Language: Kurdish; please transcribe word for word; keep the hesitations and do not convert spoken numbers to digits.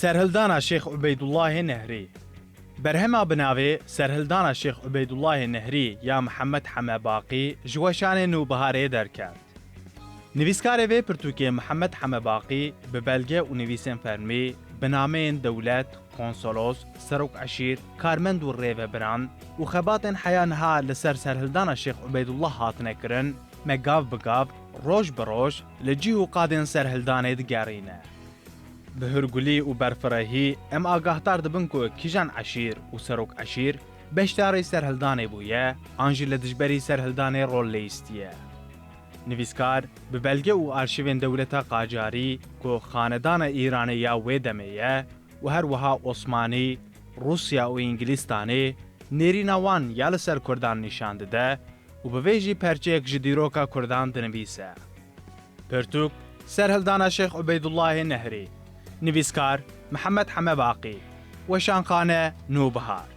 Serhildana Şêx Ubeydullahê Nehrî. Berhema bi navê Serhildana Şêx Ubeydullahê Nehrî ya Mihemed Heme Baqî ji weşanê Nûbiharê derket. Nivîskarê vê pirtûkê Mihemed Heme Baqî bi belge û nivîsên fermî, bi nameyên dewlet, konsolos, serok eşîr, karmend û rêvebiran û xebatên heya niha li ser serhildana Şêx Ubeydullah hatine kirin, me gav bi gav, roj bi roj li cih û qadên serhildanê digerîne. Bi hûrgulî û berfirehî em agahdar dibin ku kîjan eşîr û serok eşîr beşdarî serhildanê bûye, an jî li dijberî serhildanê rol lîstiye. Nivîskar bi belge û arşîvên dewleta Qacarî ku xanedana Îranê ya wê demê ye û her wiha Osmanî, Rûsya û Îngilîstanê nêrîna wan ya li ser Kurdan nîşan dide û bi vê jî perçeyek ji dîroka Kurdan dinivîse. Pirtûk, Serhildana Şêx Ubeydullahê Nehrî. Nivîskar, Mihemed Heme Baqî. Weşanxane, Nûbihar.